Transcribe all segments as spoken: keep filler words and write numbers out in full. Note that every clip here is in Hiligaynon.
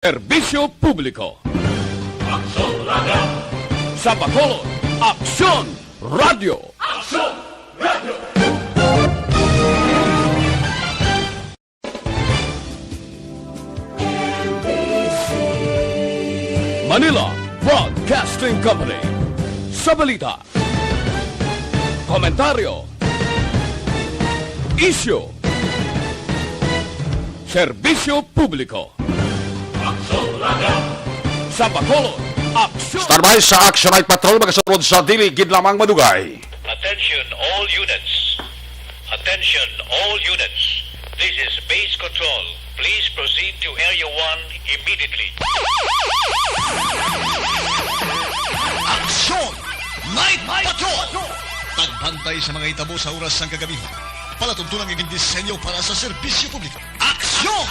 Serbisyo Publiko. Aksyon Radio. Sa Bacolod, Aksyon Radio. Aksyon Radio. Manila Broadcasting Company. Sa balita, komentaryo, isyu, serbisyo publiko. Aksyon Radio. Sa Bacolod, aksyon. Standby sa Action Night Patrol, magasulod sa dili gid lamang madugay. Attention all units. Attention all units. This is Base Control. Please proceed to Area one immediately. Aksyon! Night Patrol! Pagbantay sa mga hitabo sa oras sang kagabi. Palatuntunan nga gindisenyo para sa serbisyo publiko. Aksyon!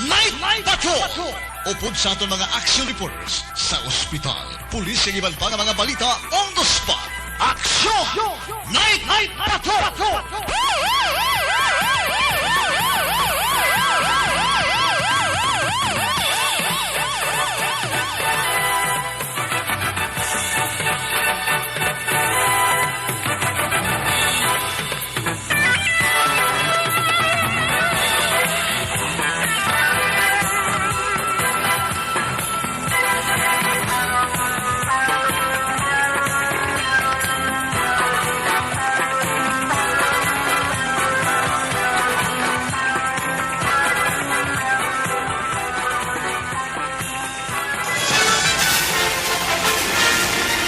Night Patrol! Upod sa aton mga action reporters sa ospital, pulis, kag iban pa nga mga balita on the spot. Aksyon! Night Patrol!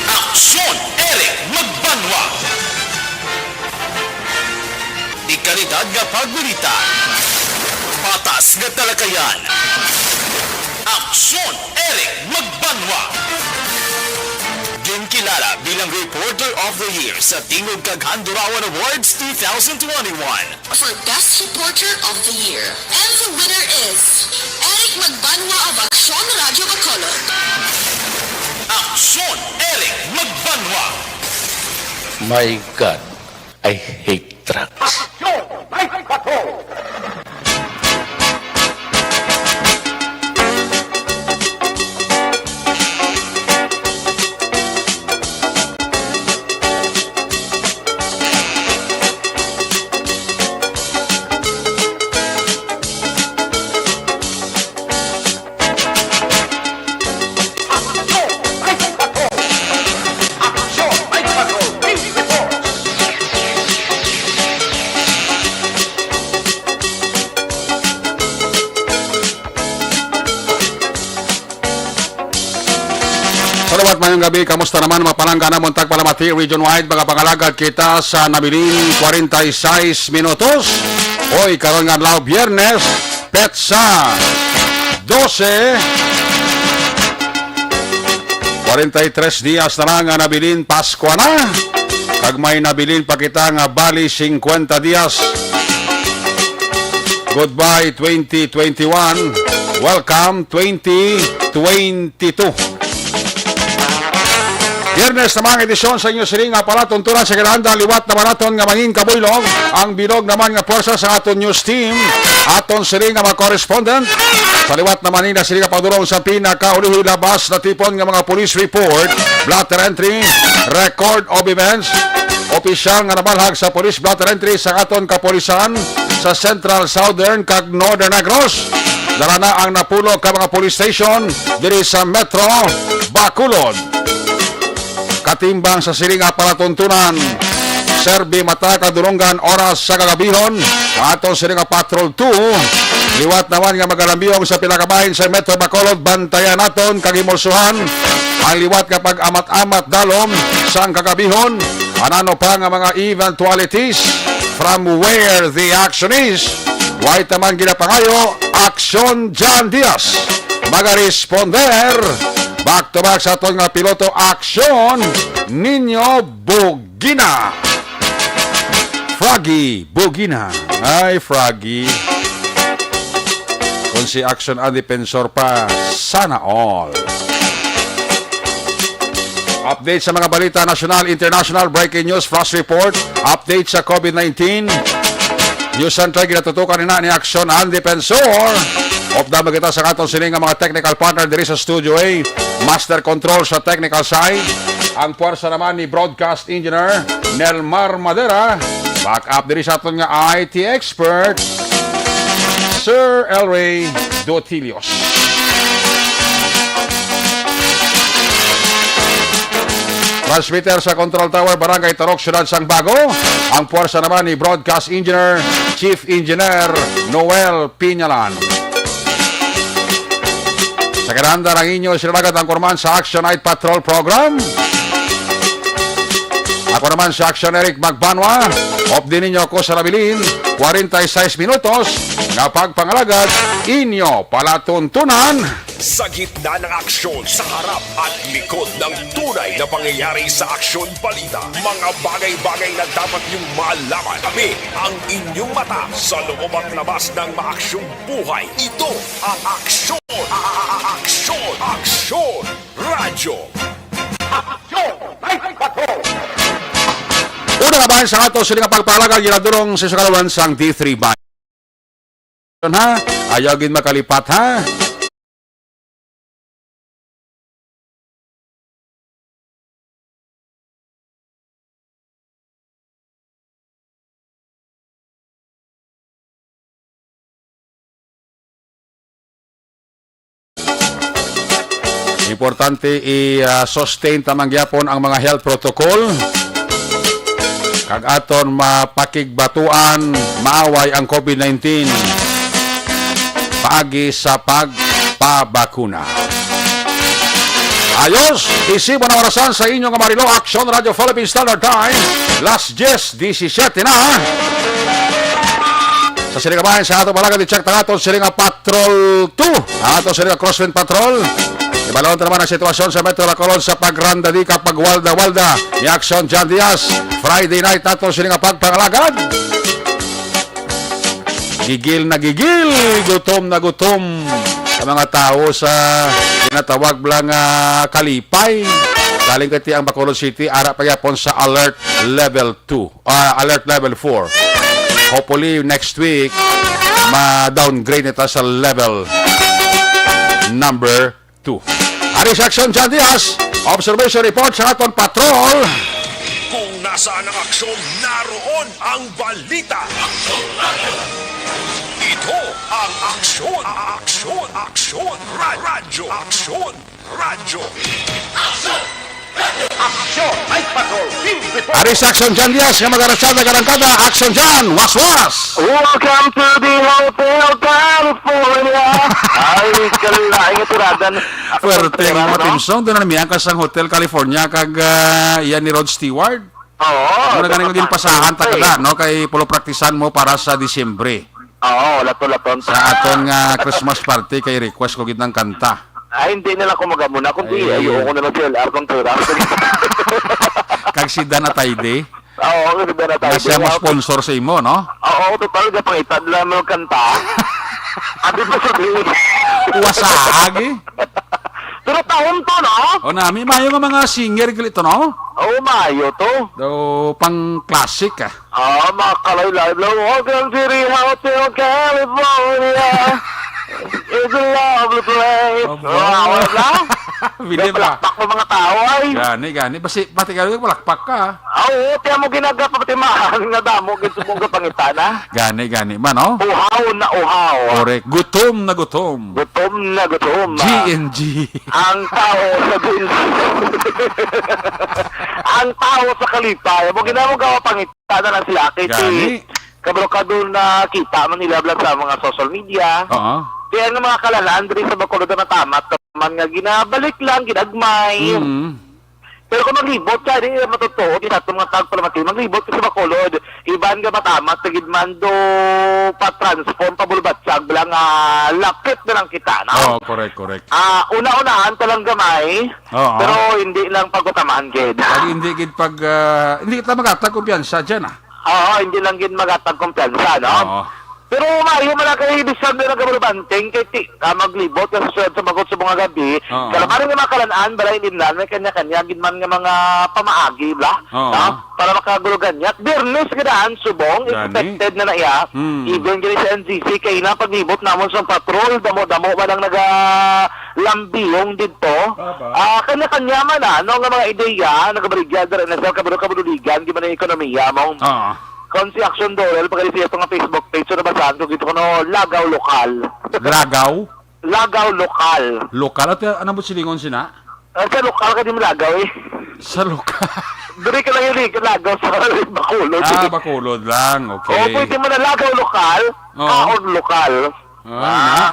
Aksyon, Eric Magbanwa. Dekalidad nga pagbalita. Patas nga talakayan. Aksyon, Eric Magbanwa. Ginkilala bilang Reporter of the Year sa Tingog kag Handurawan Awards two thousand twenty-one. For Best Reporter of the Year. And the winner is Eric Magbanwa of Aksyon Radio Bacolod. Aksyon, Eric Magbanwa. My God, I hate drugs. Aksyon, Night Patrol. Salamat, mayong gabi. Kamusta naman, mga palangga namon tagpalamati region-wide? Mga pangalagad kita sa nabilin, forty-six minutos. Oy, karon nga adlaw, Biyernes, petsa dose. Forty-three dias na lang nga nabilin Paskwa na. Kag may nabilin pa kita nga bali cincuenta dias. Goodbye twenty twenty-one. Welcome twenty twenty-two. Biyernes naman ang edisyon sa inyo siring nga palatuntunan sa kinahanglan. Liwat naman naton nga mangin kabuylog ang bilog naman nga pwersa sa aton news team. Aton siring nga mga correspondent. Sa liwat naman nila siring nga padulong sa pinakaulihi labas na tipon nga mga police report, blotter entry, record of events, opisyal nga nabalhag sa police blotter entry sa aton kapulisan sa Central, Southern, kag Northern Negros. Dala na ang napulo ka mga police station diri sa Metro Bacolod. Katimbang sa sini nga palatuntunan, serbi mata kadulonggan oras sa kagabihon, aton sini nga Patrol two, liwat naman nga magalambiyong sa pila ka bahin sa Metro Bacolod, bantayan naton kag himulsuhan ang liwat nga pag-amat-amat dalom sang kagabihon. Anano pa nga mga eventualities from where the action is. Way taman ginapangayo, Aksyon John Diaz. Magaresponder. Back to back sa aton nga piloto, Aksyon Niño Bugina. Froggy Bugina. Ay, Froggy. Kung si Action ang defensor pa, sana all. Update sa mga balita, national, international, breaking news, flash report, update sa COVID nineteen. News Center, ginatutukan nina ni Action ang defensor. Updam kita sa aton sini nga mga technical partner diri sa Studio A. Master Control sa technical side, ang puwersa naman ni Broadcast Engineer Nelmar Madera. Back up diri sa aton nga I T expert, Sir Elray Dotilios. Transmitter sa Control Tower, Barangay Tarok, Siyudad sang Bago. Ang puwersa naman ni Broadcast Engineer, Chief Engineer Noel Piñalan. Sa kananda ng inyo, sila agad ang kurman sa Action Night Patrol Program. Ako naman si Action Eric Magbanwa. Updi ninyo ako sa nabilin, forty-six minutos nga pagpangalagad, inyo palatuntunan. Sa gitna ng aksyon, sa harap at likod ng tunay na pangyayari sa Aksyon Balita, mga bagay-bagay na dapat niyong malaman, kami ang inyong mata sa loob at labas ng maaksyong buhay. Ito ang Aksyon, a-, a-, a-, Aksyon, Aksyon Radyo. Aksyon! Ay, patrol! Una nga bahin sa ato sini nga pagpahalaga, ginadulong sa sukalawan sang D three Bike. Ha? Ayaw gid makalipat, ha? Importante i, ah, sustain ta man gyapon ang mga health protocol kag aton mapakigbatuan maaway ang COVID nineteen paagi sa pagpabakuna. Ayos, isip mo na orasan sa inyo nga Marilo Action Radio Philippine Standard Time, las diyes disisiyete na. Sa sini nga bahin sa ato palagan, i-check ta aton sini nga Patrol two. Ato sini nga Crosswind Patrol. Ibalon ta naman ang sitwasyon sa Metro Bacolod sa pagrandadika, pagwalda-walda ni Action John Diaz. Friday night ato sini nga pagpangalagad. Gigil na gigil, gutom na gutom ang mga tawo sa ginatawag lang nga kalipay. Galing kay ang Bacolod City, ara pa gyapon sa alert level two, ah, alert level four. Hopefully next week ma-downgrade nita sa level number two. Ari sa Action John Diaz, observation report sa aton patrol. Kung nasaan ang aksyon, naroon ang balita. Ito ang Aksyon, Aksyon, Aksyon, Ra-, Radyo, Aksyon, Radyo. Aksyon! Aksyon! Night Patrol! Field Report! Ari sa Action John Diaz nga mag-arasada karangkada, Action John, waswas! Welcome to the Hotel California! Ay, kalain nga tiradan. Ako Puwerte ang pera, mga no? Team song. Doon na namiyan ka sa Hotel California kag, ah, iyan ni Rod Stewart. Oo, Ano na ganing maging pasahan ta kada, no? Kay pulo praktisan mo para sa Disyembre. Oo, lato-laton. Sa aton nga Christmas party, kay request ko gid ng kanta. Ay, hindi na lang ko magamuna, kundi Ay. ayoko na lang si L R Contreras. Kag si Dan Atayde. Oo, kasi Dan Atayde. Na siya mo sponsor sa imo, no? Oo, total, gapangitad lang mo kanta. Abi pa sabihin. Uwasaag, eh. Pero tahom to, no? O, nami, mayo nga mga singer, gali to, no? Oo, mayo to. Do, pang classic, ah. Ah, mga kalaylay, Blue Ocean City Hotel, California. It's a lovely place. Aba. Wow, wala? Bili ba? Palakpak ng mga tao, ay. Gani, gani. Basi, pati ka, palakpak ka, ah. Ah, oo, tiyan mo ginagapatimahan nga damo, gid subong ka pangitana. Gani, gani man, oh. Uhaw na uhaw. Correct. Gutom na gutom. Gutom na gutom, ah. G N G. Ang tao sa G N G. Ang tao sa kalipay. Mo ginamo gawa pangitana na sila. Kay si Gani. Kabro ka doon na kita man nila vlog sa mga social media. Oo. Kaya nga mga kalalaan diri sa Bacolod na matamat man nga ginabalik lang, ginagmay. Mm. Pero kung maglibot ka, di matutuo, di sa itong mga tagpalamati, maglibot ka sa Bacolod, iban nga matamat, sa gid man do pa-transform, pa-bulbatsag, bala nga lapit na lang kita, no? Oo, correct, correct. Ah, una-unahan ta lang gamay, Oo. pero hindi lang pagkutamaan, gid. Pag hindi gid pag, ah, hindi kita maghatag kumpiyansa dyan, ah. Oo, hindi lang gid maghatag kumpiyansa, no? Oo. Pero maayo man na kay bisan na nagabalubanteng kay ti ka maglibot ka sa siyudad sa Bacolod subong nga gabi. Oo. Kalabanan nga mga kalan-an, balay, inlan, may kanya-kanya gid man nga mga pamaagi, bla? Oo. Ha? Para makagulugan niya. Biyernes ka daan, subong, Gani. Expected na na iya. Hmm. Even gani sa N G C, kay na paglibot namon sa patrol, damo-damo man ang nagalambiyong didto. Aba. Ah, kanya-kanya man na, no, nga mga ideya, nagabaligya, dara na sa kabalo-kabaluligan, di man ang ekonomiya, mong Oo. Kung si Action Doral, pagkali siya itong Facebook page, so nabasahan ko, gito ko, no, lagaw lokal. Lagaw? Lagaw lokal. Lokal? At ano mo silingon sina? Ah, sa lokal ka di malagaw eh. Sa lokal? Diri ka lang yung lagaw sa Bacolod. Ah, Bacolod lang. Okay. Oo, pwede mo na lagaw lokal, Oo. Kaon lokal. Ah, Ah.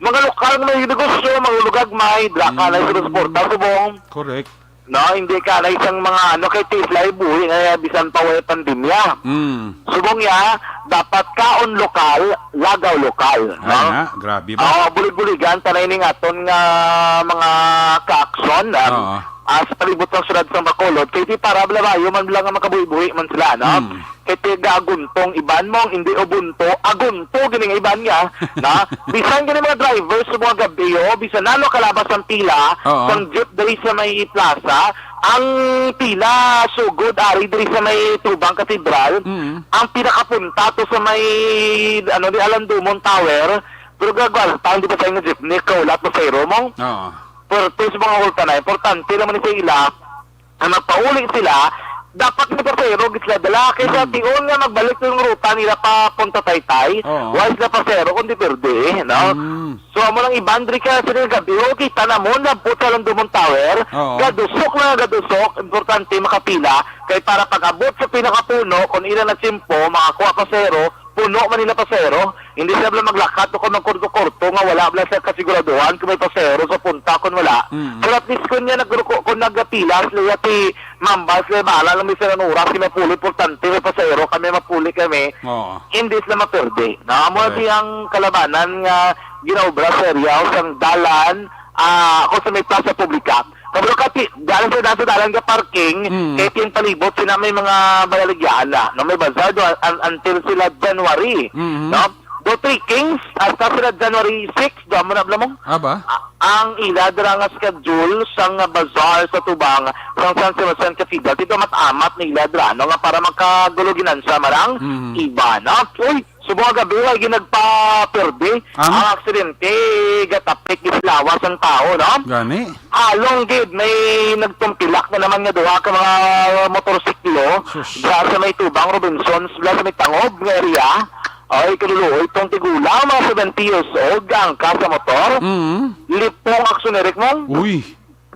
Mga lokal nga may negosyo, mga lugagmay, dra ka na Mm. sa transporta, subong. Correct. No, hindi ka na isang mga ano, kay ti sila buhi nga bisan pa way pandemya. Mm. Subong ya, dapat kaon lokal, lagaw lokal, Ay no? na, grabe ba? Oo, bulig-buligan, tanay ning aton nga mga ka-aksyon, um, Oo. ah, sa palibot sang siyudad sang Bacolod, kay di para balabayo man lang nga makabuhi-buhi man sila, no? Mm. Kay tiga Aguntong iban mo, hindi Ubunto, Agunto gini nga iban niya, na bisan gini mga drivers sa mga gabi, oh, bisan nano kalabas ang pila, Oo. sang jeep diri sa may plaza, ang pila sugod ari diri sa may Tubang Cathedral, Mm. ang pinakapunta to sa may, ano, di Alan Dumon Tower, pero gagwal, pa, hindi pa sa inyo jeepney, kaulat mo sa iro mo? Oo. Pero to sa mga ulta na, importante naman sa ila, nga magpauli sila, dapat may pasahero gid sila dala. Kay sa Mm. tion nga magbalik yung ruta nila pa Punta Taytay, Oo. wala sila pasahero kundi perde, no? Mm. So, amo lang iban diri ka sa gabi, o kita na mo, nabot sa Landumon Tower, Oo. gadusok na gadusok, importante makapila, kay para pag-abot sa pinakapuno, kung ila na tiyempo, makakuha pasahero, puno man nila pasahero, hindi sila bala maglakat o kung magkurto-kurto nga wala bala sa kasiguraduhan kung may pasahero sa punta kung wala. Mm. Pero at least kung niya nagruko, kung nagapila sila ti mambal sila, bahala lang may silang oras, si mapuli, importante may pasahero kami, mapuli kami, Oo. hindi sila maperde. Na mo Correct. di ang kalabanan nga ginaobra sa area o sang dalan, ah, ako sa may plaza publika. Kabalo ka, ti-, daan sa, daan sa dalan ka parking, Mm. kay tin palibot sila may mga balaligyaan na, no? May bazar do, un-, until sila January, Mhm. no? Do Three Kings, hasta sila January six, do mo na, bala mo? Aba? A-, ang ila dira nga schedule sang bazar sa tubang sang San Sebastian Cathedral, dito mat-amat na ila dira, no? Nga para magkagulo ginansya marang Mhm. iba, no? Uy, subong nga gabi, way ginagpapirdi Ang? ang aksidente, gatapik, gislawas ang tao, no? Gani? Halong gid, may nagtumpilak na naman nga duha ka mga motorsiklo Sus. diha sa may Tubang Robinsons, diha sa may Tangob nga area. Ay, kaluluoy tong tigulang, mga seventy years old, gaangkas sa motor. Mm. Lipong aksyon, Eric, mo. Uy.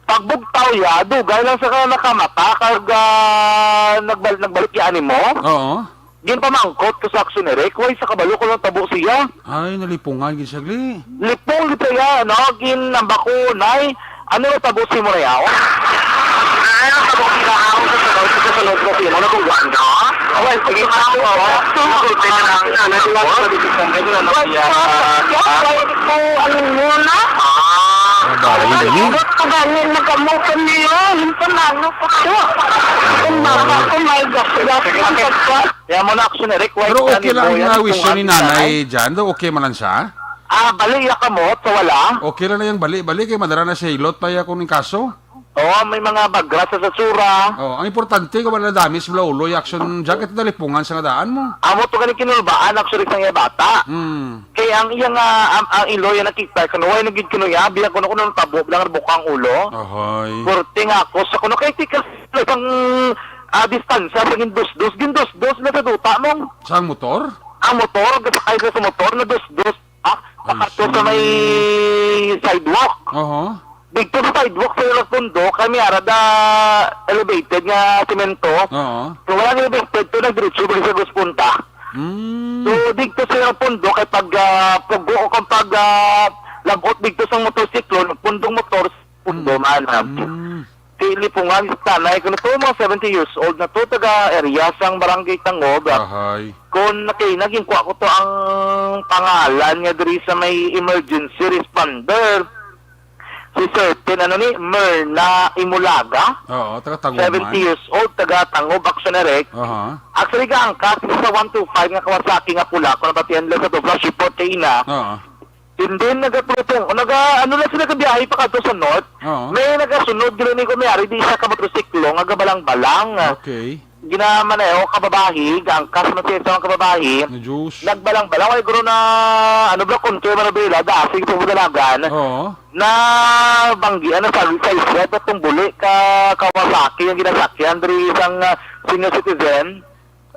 Pagbugtaw ya, dugay lang sa kaya nakamata, kag, ah, nagbal-, nagbalik ya animo. Oo. Ginpamangkot ko sa aksyon ni Rick, way sa kabalo ko lang tabo siya. Ay, nalipungan gid siya, gali. Lipong gid siya, no? Ginambako, nay, ano na tabo si mo na yaw? Ano tabo sila ako sa sabaw sa sunod ko sila na kung wanda? Well, sige, ako, ako. Ako, pwede na ang ano, di ba, sa December na, no? Well, siya, ah, ah, well, ko, ano mo na? Ah. Ang dali, Ano, gali. Ano ko gani, nagamutan niyo? Yung panalo ko siya. Kung baka ko may gasgas, yung pagka- Kaya mo na action, Eric, white Pero ka okay ni lang Boyan, ang kung wisyo ni ang nanay nanay. Jan, daw okay man lang siya? Ah, bali, iya kamot, sa wala. Okay lang na yung bali-bali, kay madara na sa hilot pa iya kung ning kaso. Oo, may mga bagra sa sasura. Oh, ang importante, kung wala damage, wala ulo, yung action jacket, nalipungan sa nga daan mo. Amo to gani kinulbaan, actually, sa iya bata. Hmm. Kay ang iya nga, ang, ang ilo, yung nakita, kuno, way nagid kuno iya, biya kuno, kuno, tabo, lang bukang ulo. Ahoy. Kurte nga ako, sa kuno, kay tika, lang, ah, distansya, sa gindusdos, gindusdos na sa duta mo. Sa motor? Ang motor, gasakay sa, sa motor, na dusdos, ah, Ay, pakato sa may sus. sidewalk. Oho. Dito sa sidewalk sa ilang pundo, kami ara da elevated nga semento. Oo. So, wala elevated to, nagdiretso ba sa Gus Punta? Mm. So, dito sa ilang pundo, kay pag, ah, pugo o kung pag, ah, labot dito sa motorsiklo, pundong motor, pundo Mm. man, ah. Mm. Si Lipungan, si Tanay, kung ito, mga seventy years old na to, taga area sang Barangay Tangob, ah. Ahay. Kung nakay, naging kuha ko to ang pangalan niya diri sa may emergency responder. Si certain, ano ni, Merna Imulaga, Oo, taga Tangob seventy man. Years old, taga Tangob, Action Direct. Aha. Actually, gaangkas sa one two five nga Kawasaki nga pula, kung nabatian nila sa to, flash report kay ina. Oo. And then, nagatulutong, naga, ano lang sila, kabiyahe pa kadto sa north. Oo. May nagasunod, gila ni kumiyari, di siya ka motorsiklo, nga gabalang-balang. Okay. Ginamaneho ka babayi, gaangkas man siya sa mga kababayi. Na juice. Nagbalang-balang, ay guro na, ano ba, contour man ba ila, dasig sa Budalagan. Oo. Na banggian na sa, sa isla, itong buli ka Kawasaki, ang ginasakyan, diri isang, ah, senior citizen.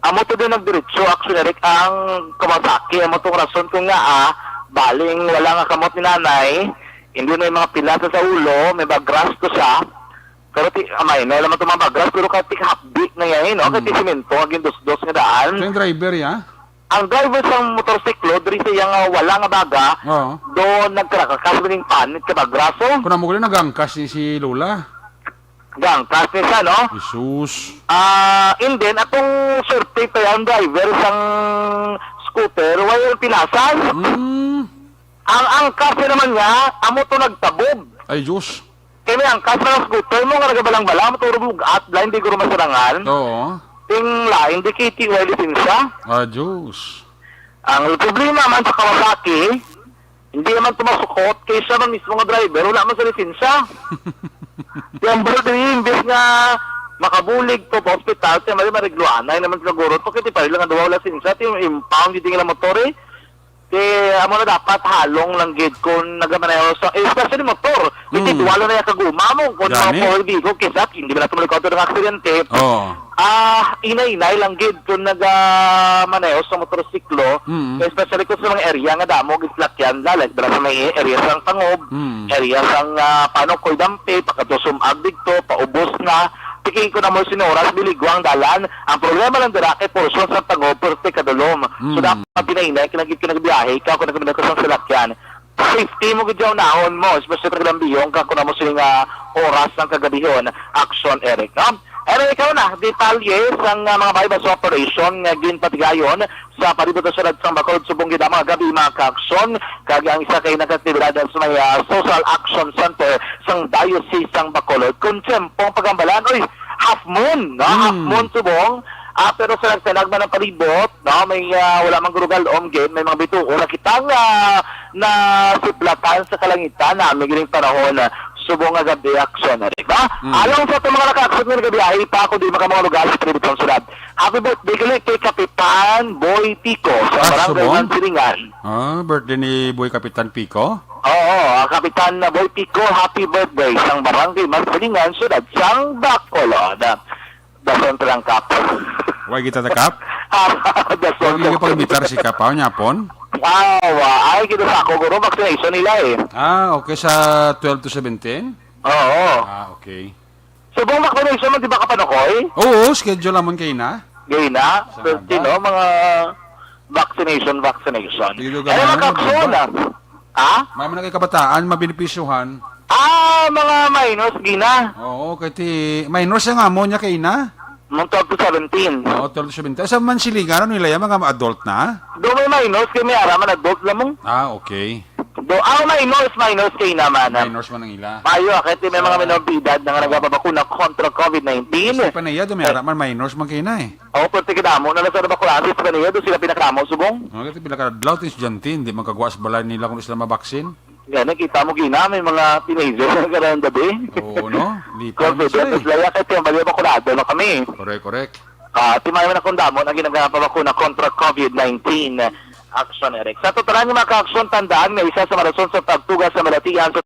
Amo to din nagdiretso, Action Direct, ang Kawasaki. Amo tong rason kung nga, ah, baling wala nga kamot ni nanay, hindi may mga pila sa, sa ulo, may bagras to siya. Pero ti, amay, no, alam mo itong mga bagras, pero kahit tikahapdi na yan, eh, no? Kahit Mm. Simento, ang gindusdos nga daan. Ito yung driver, ya? Ang driver sang motorsiklo, diri sa iyang, ah, wala nga baga, Oo. Doon nagkarakas, maning panit ka bagraso. Kung amo ko rin, nagangkas ni si Lola. Gangkas ni siya, no? Jesus. Ah, and then, atong survey pa yan, driver sang scooter, wala yung pilasan. Mm. Ang angkas niya naman niya, amo to nagtabog. Ay, Diyos. Kay may angkas na scooter mo nga nagabalang-balang, maturog lugat, blind, di guro masarangan. Oo. Ting lain, di K T Y lisensya. Ah, Diyos. Ang problema man sa Kawasaki, hindi naman tumasukot, kay siya man mismo nga driver, wala man sa lisensya. Yung bro, diri, imbis nga makabulig to pa ospital, siya mali marigluanay naman siguro to, kaya di pa rin nga daw wala lisensya, ti yung impound, hindi nga motor eh. Kay amo na dapat halong lang gid kung nagamaneho sa, eh, especially motor. Kay Mm. Duwalo na yung kaguma mo, kung mga Gani? Four vehicle, kisa, hindi ba natin malikot ng aksidente? Oo. Ah, inay-inay lang gid kung nagamaneho sa motorsiklo, Mm. especially kung sa mga area nga damo gislakyan, like dira sa may area sang Tangob, Mm. area sang, ah, Panokoy Dampi, pakadto Sumag didto, paubos na. Tiki ko na mo sinoras, biligwang dalan. Ang problema lang dira kay porsyon sa Tangob, pero sa kadulom. So, Mm. dapat pinainay, kinagit ka nagbiyahe, ikaw kung nagbiyahe ka sa salakyan. Safety mo gid yung nahon mo, especially pag lambiyong ka, kung amo sila nga oras ng kagabihon, Action Eric, no? Anyway, ikaw na, detalye sang, ah, mga buy-bust operation nga ginpatigayon sa palibot sa syudad sang Bacolod subong gid ang mga gabi, mga ka-aksyon, kag ang isa kay nag-aktibidad sa may, ah, Social Action Center sang Diocese sang Bacolod. Kung tiyempo ang pagambalan, oy, half moon, no? Half Mm. moon subong. Ah, pero sa nagtanag man ang palibot, no, may, ah, wala man guro galom gid, may mga bituon na kita nga nasiplatan sa kalangitan na may gining panahon, ah, subong nga gabi, Action, di ba? Mm. Alang sa itong mga naka-action nga nagabiyahe pa, kung di maka mga lugar sa palibot sa syudad. Happy birthday gali kay Kapitan Boy Pico sa Ah, Barangay subong? Mansilingan. Ah, birthday ni Boy Kapitan Pico? Oo, ah, Kapitan na Boy Pico, happy birthday sang Barangay Mansilingan, syudad sang Bacolod. Dason pa lang, Kap. Why kita ta, Kap? Ah, dason Wag yung lang. Pag-imbitar si Kap, ah, nyapon? Ah, wa. Ay, kita sa ako, guro, vaccination nila eh. Ah, okay, sa twelve to seventeen? Oo. Ah, okay. Subong vaccination man, di ba, Kapanukoy? Oo, schedule lamon kay na. Gay na. Sa Swerte, Naga. No? Mga vaccination, vaccination. Dito ka Ay, na, mga ano, kakso di ba? Na. Ha? May mga kay kabataan, mabenepisyohan. Ah, mga minors, gina. Oo, kay ti, minors ang amo niya kay na? Mong twelve to seventeen. Oo, twelve to seventeen. Sa Mansilingan, ano nila yan? Mga adult na? Do may minors, kay may ara man adult na mong. Ah, okay. Do, ah, minors, minors kay naman. Minors man ang ila. Payo, ah, kay ti may mga Oo. Minor de edad na nga Oo. Nagapabakuna kontra covid nineteen. Sa Panaya, do may Eh. Ara man, minors man kay na eh. Oo, pero ti kadamo na lang sa nabakulaan sa Espanya, doon sila pinakadamo, subong. Mga kati pila ka adlaw, ti estudyante, hindi magkagawa sa balay nila kung sila mabaksin. Nga, nakita mo, gina, may mga teenager na karang gabi. Oo, no? Lipa naman sila, eh. Laya, kahit yung bali, bakulado na kami. Correct, correct. Ah, ti may man akong damo na ginagapabakuna kontra covid nineteen. Action, Eric. Sa totalan, yung mga ka-action, tandaan nga isa sa marason sa pagtugas sa malatian sa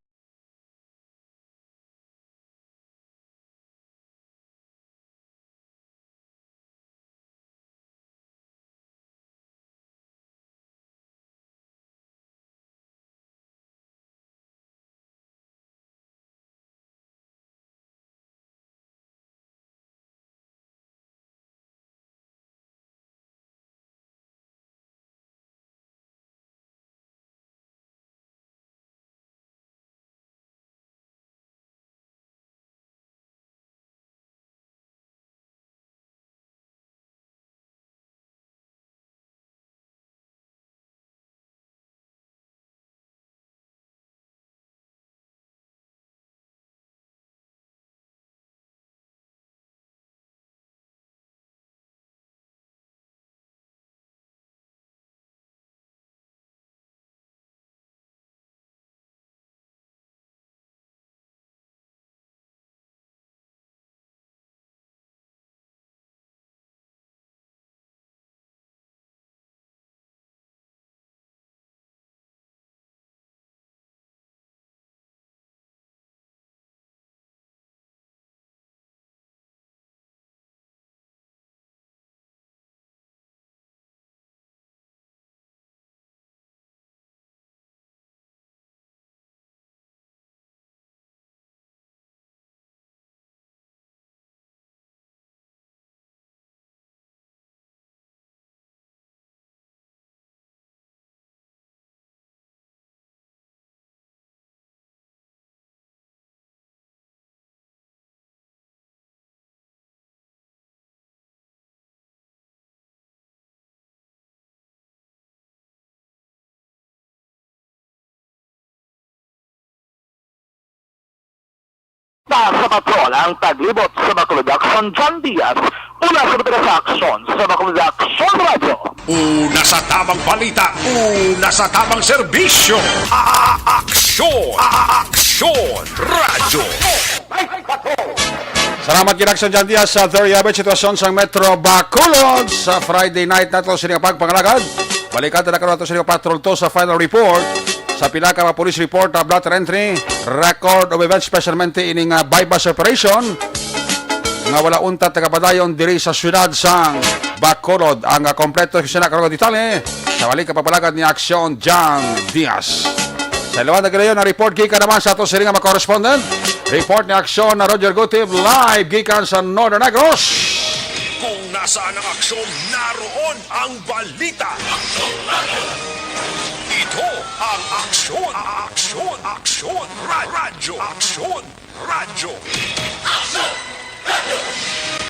Sa patrol ang taglibot sa Bacolod Aksyon, John Diaz, mula sa Bacolod Aksyon, sa Bacolod Aksyon Radyo. Una sa tamang balita, una sa tamang serbisyo. A-, a-, aksyon, a-, a-, aksyon, radyo. Salamat gid, Aksyon John Diaz. Sa Doria Beach, sitwasyon sa Metro Bacolod sa Friday night nato sini nga pagpangalagad. Balikan ta na karon ato sini nga Patrol two sa final report. Sa pila ka mga police report, ah, blotter entry, record of events, specialmente ining, ah, buy-bust operation nga wala untat nagapadayon diri sa siyudad sang Bacolod. Ang, ah, kompleto sa na karong detalye sa balik ka pagpalagad ni Aksyon John Diaz. Sa ilang naglayon ang report gikan naman sa ato sini nga mga correspondent. Report ni Aksyon na Roger Gutib live gikan sa Northern Negros. Kung nasaan ang aksyon, naroon ang balita. Ito ang Aksyon, Aksyon, Aksyon, Ra-, Radyo Aksyon, Radyo.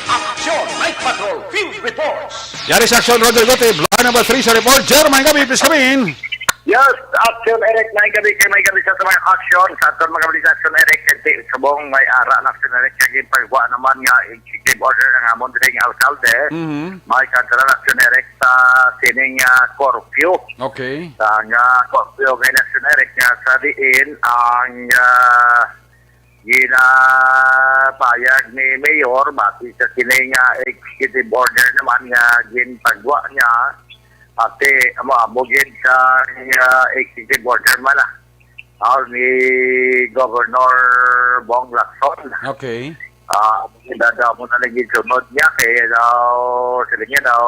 Aksyon, Night Patrol, Field Reports. Yari sa Aksyon, Roger Gutib. Line number three sa report. Jer, maayong gabi, please come in. Yes, Aksyon Eric, maayong gabi kay maayong gabi sa mga aksyon. Sa aton mga balita, Aksyon Eric, kay subong may ara na, Aksyon Eric, kay pagwa naman nga executive order ang amon diri nga alkalde. Mhm. May kantaran, Aksyon Eric, sa sining, ah, curfew. Okay. Sa nga curfew kay, Aksyon Eric, nga sa diin ang, ah, ginapayag ni Mayor base sa sini nga executive order naman nga ginpagwa niya, ate, amo, amo gid sa, ah, executive order man, ah, ah, ni Governor Bong Lacson. Okay. Ah, amo gid, ada mo na lagi sunod niya kay daw, sila niya daw,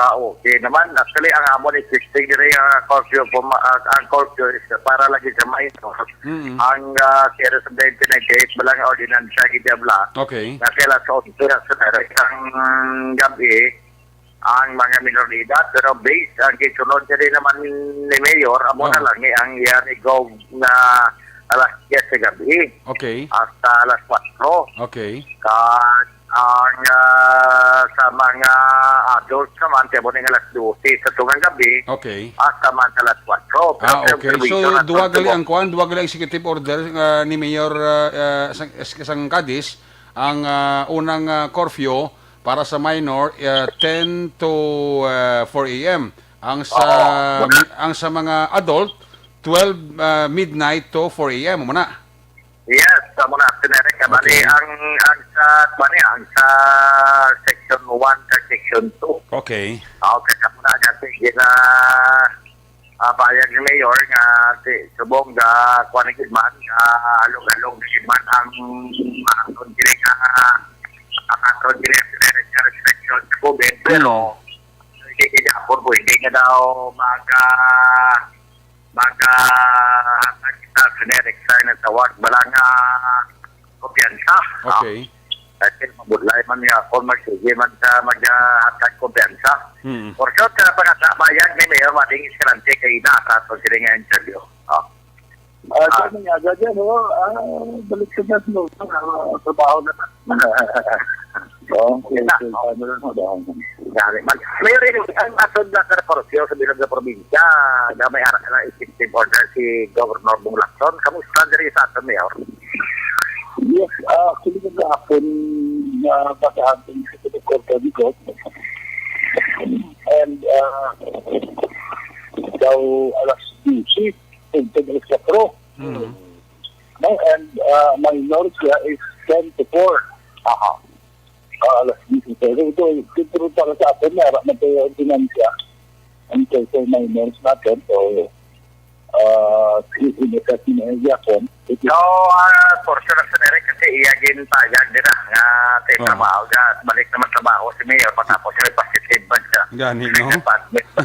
ah, okay naman. Actually, ang amon existing diri, ah, curfew, puma-, ah, ang curfew is para lagi sa minor. Mm. Ang, ah, series of nineteen ninety-eight ba lang ordinansa gid bla. Okay. Na kay alas onse sa isang gabi ang mga minoridad, pero based ang gisunod diri naman ni Mayor, amo na Oo. lang ni ang iya ni Gov na alas diyes sa gabi Okay. hasta alas kwatro. Okay. Kag ang, ah, sa mga adults naman, kay mo ning alas dose sa tungang gabi, Okay. hasta man sa alas kwatro. Pero Ah, okay. So, observation na duha gali ang kuan, duha gali ang executive order, ah, ni Mayor, ah, ah, sang, sang Cadiz, ang, ah, unang, ah, curfew para sa minor, ah, ten to, ah, four a m. Ang sa Oo. mi-, ang sa mga adult, twelve, ah, midnight to four a m. Amo na. Yes, sa mga generic ka. Bali, Okay. ang, ang sa, bali, ang sa section one sa section two. Okay. Ah, okay, sa muna, kasi gina, ah, payag ni Mayor nga si subong ga, kuwan ni Kidman, ah, halog-halog ni Kidman ang, ang aton diri nga, ang aton diri nga generic nga restriction sa covid, pero Hmm. hindi, hindi ako po, hindi nga daw mag, ah, mag, ah, kita generic sa natawag, wala nga kumpiyansa. Okay. Kasi mabudlay man nga ako, magsige man sa maghatag kumpiyansa. Hmm. For sure, sa pagkasabayag ni Mayor Mading Escalante kay na sa ato sila nga interview. Oh. Ah, Ah. Sa mga agad yan, oh, ah, balik sa gas, no? Ah, trabaho na. Oh, okay, Kita. So, paano lang, trabaho na. Gani man. Mayor, ang atod na ka sa bilog nga probinsya, na may ara-, na executive order si Governor Bong Lacson. Kamusta diri sa aton, Mayor? Yes, ah, actually, kagahapon, nabasaan ko sa Korte ni Gov. And, ah, daw alas dose, tugtog alas kwatro. Mm. No? And, ah, minor siya is ten to four. Aha. Ah, alas dose. Pero ito, ito, pero para sa atin, wala man tayo ordinansya. Ang total minors natin, so, ah, inikat ni Mayor Yapon. So, ah, for sure, Sir Eric, kasi iya gintayag nila nga sa Oh. trabaho, ga-, balik naman trabaho si Mayor, patapos siya positive man siya. Gani, no? Positive ba?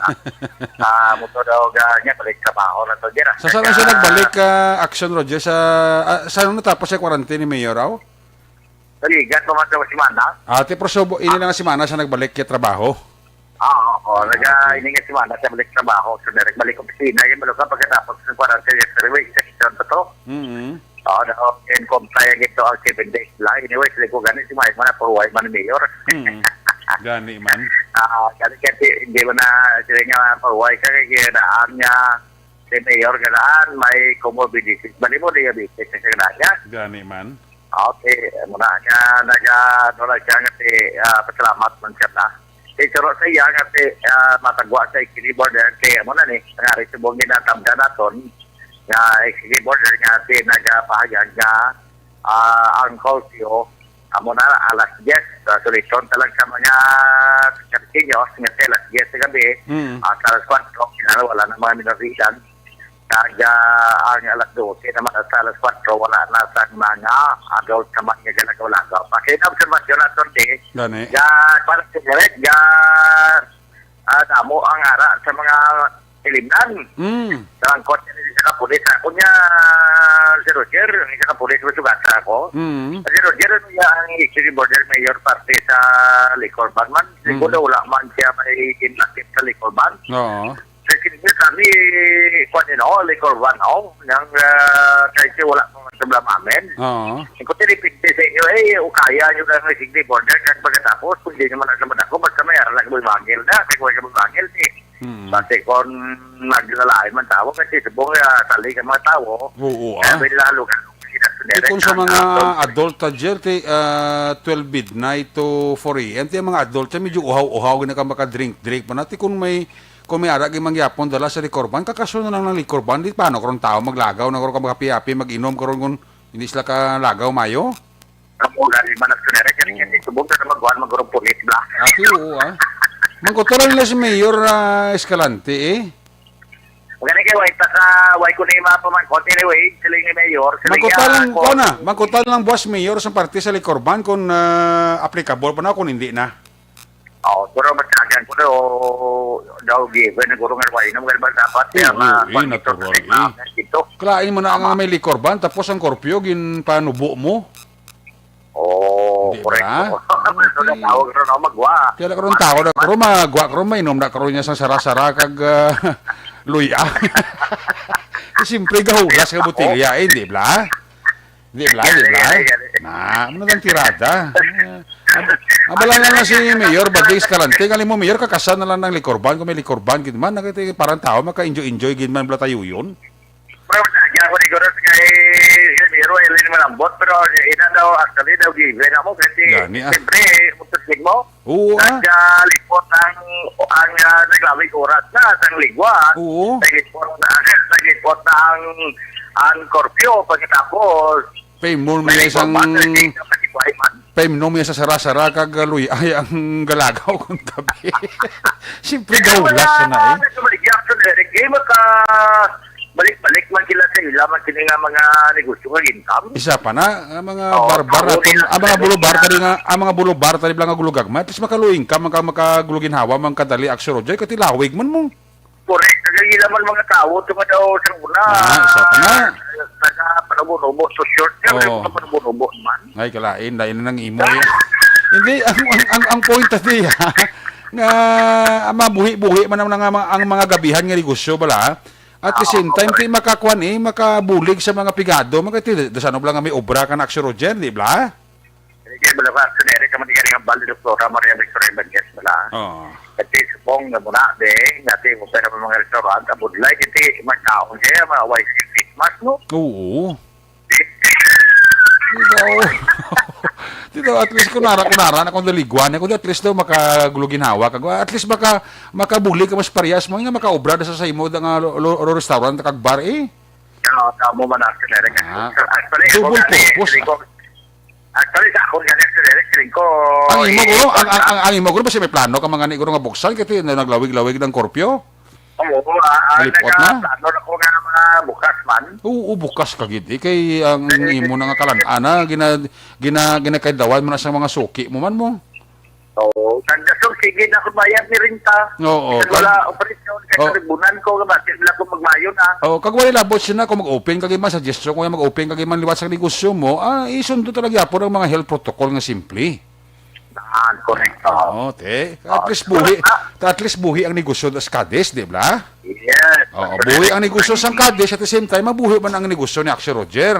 Ah, mo to daw ga-, niya, balik trabaho na to, dira. Sa saan siya Kaya nagbalik, ah, Action Roger? Sa, ah, saan natapos siya quarantine ni Mayor, aw? Naligat pa man sa semana. Ah, ti, pero so, ini na nga semana siya nagbalik kay trabaho? Ah, oo. Ah, Naga, okay. Ini nga semana siya balik trabaho. So, direct balik opisina. Yung balo ka pagkatapos ng quarantine, yesterday, week, section pa to. Mm-hmm. Oo, na, oh, in comply ang ito ang seven days lang. Anyway, sila ko gani, si Mike man, paruway man ni Mayor. Mm. Gani man. Ah, gani kasi, hindi mo na, sila nga paruway ka, kaya daan nga, si Mayor ka daan, may comorbidities. Bali mo, diabetes, kasi ka daan niya. Gani man. Okay, muna nga naga ano lang siya nga si, ah, pasalamat man siya na. Kay turo sa iya nga si, ah, matagwa sa executive order kay amo na ni, nga rin subong ginatamda naton nga executive order nga si nagapahayag nga, ah, ang curfew amo na alas diyes. Ah, suliton ta lang sa mga Cariqueños nga si alas diyes sa gabi, Mm. ah, sa alas kwatro, kinahanglan wala na mga minorisan. Kag, ah, ang alas dose naman at sa alas kwatro, wala na sang mga adult naman nga galagaw-lagaw. Pa kay na obserbasyon naton di, Gani. ga, para sa direct, ga, ah, damo ang ara sa mga ilimnan. Mm. Sa angkot niya sa kapulis. Ako niya, si Roger, ang isa ka pulis, masugata ako. Mm. Si Roger, ano niya ang executive order mayor parte sa liquor ban man? Siguro Mm. wala man siya may ginlakip sa liquor ban. Oo. Sa senior kami, kuwan din ako, liquor ban ako. Nang, ah, kahit siya wala pa man sa amin. Oo. Kung tinipid sa inyo, eh, ukaya nyo lang ang executive order, kag pagkatapos, kung di naman ang naman ako, basta may aral ako, bangil na, kay kuwan ka bangil, eh. Hmm. Basta kung naglalain man tao, kasi subong, ah, salig ang mga tao, Oo, kaya ah. may lalo ka, Di kung sa mga adult, ah, Jer, ti, ah, twelve midnight to four a m, ti ang mga adult, ti medyo uhaw-uhaw, gina ka makadrink-drink pa na. Ti kung may, kung may ara gyud mangyapon dala sa liquor ban, kakaso na lang ng liquor ban. Di paano karon tao maglagaw na karon ka makapi-api, mag-inom karon kung hindi sila kalagaw mayo? Ang ugali man ang sunere, kasi, Hmm. kasi subong na magkuhan, magurong pulis, bla. Ati, oo, ah. Mangkuturan nila si Mayor, ah, Escalante, eh. Magani kay way pa sa, way ko na yung mga pamangkot. Anyway, sila yung mayor, sila Mangkuta yung lang, ako. Kuha na, mangkuta lang buwas mayor sa parte sa liquor ban kung, ah, applicable pa na, kung hindi na. Oo, pero matagan ko daw, daw given, naguro nga way, nang dapat, Oo, kaya ma-, eh, natural, eh. Dito. Kalain mo na Tama. Nga may liquor ban, tapos ang korpyo, ginpanubo mo. Oh, Di ba? Correct. Ano na tawag ron, oh, magwa. Kaya na karon tao na karon, magwa karon, mainom na karon niya sa sara-sara kag, ah, luya. Siyempre, gahulas ka botilya, eh, di ba? Di ba? Di ba? Gani, gani, gani. Na, ano nang tirada? Ah, ang, ang balangan na si Mayor Bading Escalante, kali mo, Mayor, kakasa na lang ng liquor ban, kung may liquor ban, gid man, nakita, parang tao, maka-enjoy-enjoy, gid man, bala tayo yun. Pero sa kaya ko ni Goro, kay, kay Miro, ay, hindi malambot, pero ina daw, actually, daw, given ako, kasi, Gani, ah. Siyempre, magpusig mo, Oo, ah. Naglipot ang, ang, ah, naglawig oras na, sang ligwa. Oo. Naglipot na, naglipot na ang, ang curfew, pagkatapos, Pay mo may may isang, bomba, sa ligwa, sa ligwa, man. Pay mo may sa sara-sara kag luy ay ang galagaw kung tabi. Siyempre, Kaya gahulas wala, na, eh. Nagkabalik ako, Derek. Eh, maka-, balik-balik man sila sa ila, man sila nga mga negosyo nga income. Isa pa na, ang mga Oo, barbar tao aton, nila ang mga sa bulubar ila. Tadi nga, ang mga bulubar tadi bala nga gulugagma, at least makaluing ka, maka-, makaguluginhawa, man kadali, Aksyo Roger, kati lawig man mo. Correct. Nagagila man mga tao, ito nga daw sa una. Ah, isa pa na. Taga Panabunubo, so short nga, Oo. Wala mga Panabunubo naman. Ay, kalain, lain na nang imo, eh. Hindi, ang, ang, ang, ang point tadi, ha, nga, ah, mabuhi-buhi man ang, ang, ang mga gabihan nga negosyo, bala, at the same time, ti makakuan, eh, makabulig sa mga pigado, mga ti, dasano lang nga may obra ka na, Aksyo Roger, di ba? Sige, bala pa, sa Derek, ka man, ikaw nga bali, Doktora Maria Victoria Ibanez, bala. Oo. Kasi supong nga muna, be, nga ti, kung pwede pa mga restaurant, abudlay, kasi magkaon kaya, mga wise Christmas, no? Oo. Di daw. Di daw, at least kunara, kunara na kung daligwan, eh, kung at least daw makagulugin hawak, at least maka, makabuli ka mas parehas mo, nga makaobra na sa, sa imo, nga lo, lo, lo restaurant, kag bar, eh. Ano, tamo man, actually, Derek. Ah, Actually, double ako nga, purpose, hindi ko, ah. Actually, sa ako nga, actually, Derek, feeling ko, Ang imo, eh, guro, ang, ang, ang, ang imo, guro, basta may plano ka mga ni, guro, nga buksan, kasi na naglawig-lawig ng korpyo? Oo, ah, ah, Malipot na? Nagplano na ko nga mga bukas man. Oo, bukas ka gid, eh. Kay ang Eh, imo na nga kalan-an na, gina-, gina-, ginakaidawan mo na sa mga suki mo man mo. Oo, nagdasog, sige na ko bayad ni renta. Oo, Kag wala kag-, operasyon, kay oh. Karibunan ko, nga basin lang ko magmayo na. Oh, kag wala labot siya na kung mag-open ka man, suggestion ko nga mag-open ka man liwat sa negosyo mo, ah, isundo talaga po ang mga health protocol nga simple. Ah, correct. Oo. Oo, te. At Oo, least siguro buhi, na. At least buhi ang negosyo sa Cadiz, di ba? Yes. Oo, buhi ang negosyo sa Cadiz, at the same time, mabuhi man ang negosyo ni Aksyo Roger.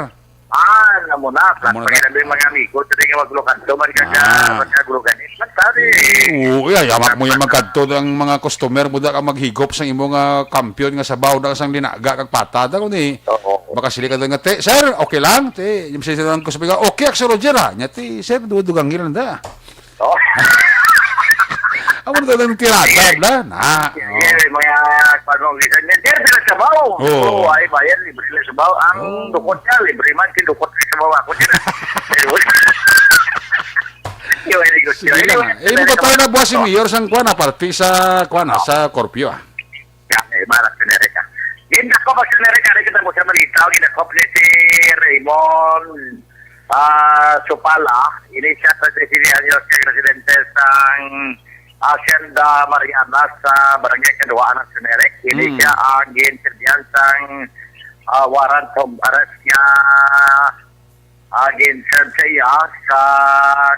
Ah, Amo na, Amo na pag ta- ilabi mga amigo, dili nga maglukanto man ka, Ah. ka, magkaguluganis man, sabi. Oo, iya, yamak mo yung magkadto ang mga customer mo, da ka maghigop sa imo nga kampiyon nga sabaw na sang linaga kag pata, da ko ni. Oo. Makasili ka doon nga, "Te, sir, okay lang?" Te, yung sila lang ko sabi ka, "Okay, Sir Roger, ah." Nya, "Te, sir, dudugang lang da." Oh. Amo na talagang tirada, bla. Na. Yeah, Oh. yeah, mga, ano, bisan yan. Sir, sila sabaw. Oo. Oo, ay, bayan, libre na sabaw. Ang Oo. dukot niya, libre man, kidukot na sabaw ako dyan, ah. Anyway. Yun, very good. Sige Yun, lang, anyway, ah. Eh, talaga magkataon na naman. buwas si Oh. Mayor sang kuwan, ah, parte sa, kuwan, ah, Oh. sa Corpio, ah. Ya, eh, Marak sa Amerika. Gindakop ang sa Amerika, rin kita mo sa Malitaw, gindakop ni si Raymond, ah, Supala, ini siya sa sisilihan niyo sa presidente sang Hacienda Mariana sa Barangay Kaduaan ng Sumerek. Ini Mm. siya ang ginsilbihan sang, ah, warrant of arrest niya ah, gin-serve sa iya sa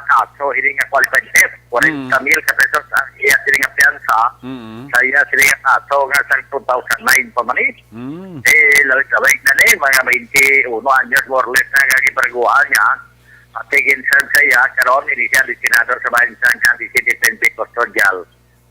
kaso ini nga qualified theft. Mm. Kwarenta mil ka pesos ang iya sini nga piyansa Mm. sa iya sini nga kaso nga sa two thousand nine pa man, eh. Mm. Eh, lawig-lawig na ni, mga twenty-one anyos, more or less, na nga gibarguan niya. At gin-serve sa iya, karon, ini siya, destinado sa bayan sa Cadiz City Pension Custodial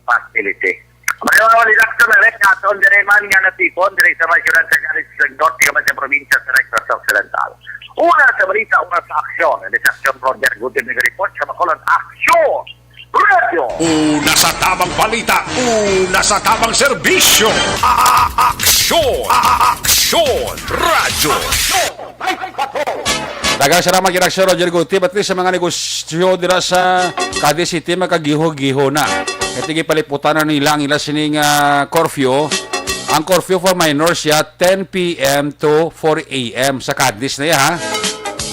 Facility. May mga wali lang sa Merek, aton diri man nga natipon, diri sa may siyudad sa Cadiz, sa norte man sa probinsya sa Negros Occidental. Una sa balita, una sa aksyon. Ini sa aksyon, Roger Gutierrez nag-report sa Bacolod. Aksyon! Radio! Una sa tamang balita, una sa tamang serbisyo. A-, a-, aksyon! A-, a-, aksyon! Radyo! Daghang salamat, Ginaksyon Roger Guti. At least sa mga negosyo dira sa Cadiz City, makagiho-giho na. Kaya tigipaliputan na nila ang ila sining, ah, curfew. Ang curfew for minors ya, ten p m to four a m sa Cadiz na ya, ha.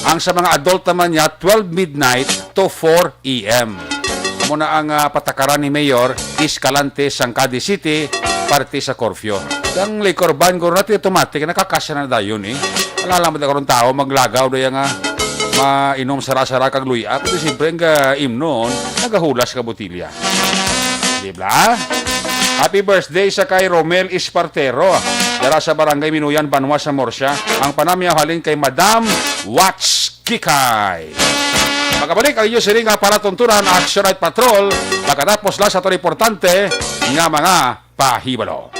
Ang sa mga adult naman ya, twelve midnight to four a m. Amo na ang, ah, patakaran ni Mayor Escalante sang Cadiz City, parte sa curfew. Ang liquor ban, guro, natin automatic, nakakasya na dayon, eh. Wala lang ba karon tao maglagaw do nga mainom sara-sara kag luya? Kundi siyempre ang, ah, imnon, nagahulas ka botilya. Di ba? Happy birthday sa kay Romel Espartero, dara sa Barangay Minuyan, Banwa sa Murcia. Ang panamyaw halin kay Madam Watch Kikay. Magabalik ang inyo siring nga palatuntunan, Action Night Patrol, pagkatapos lang sa aton importante nga mga pahibalo.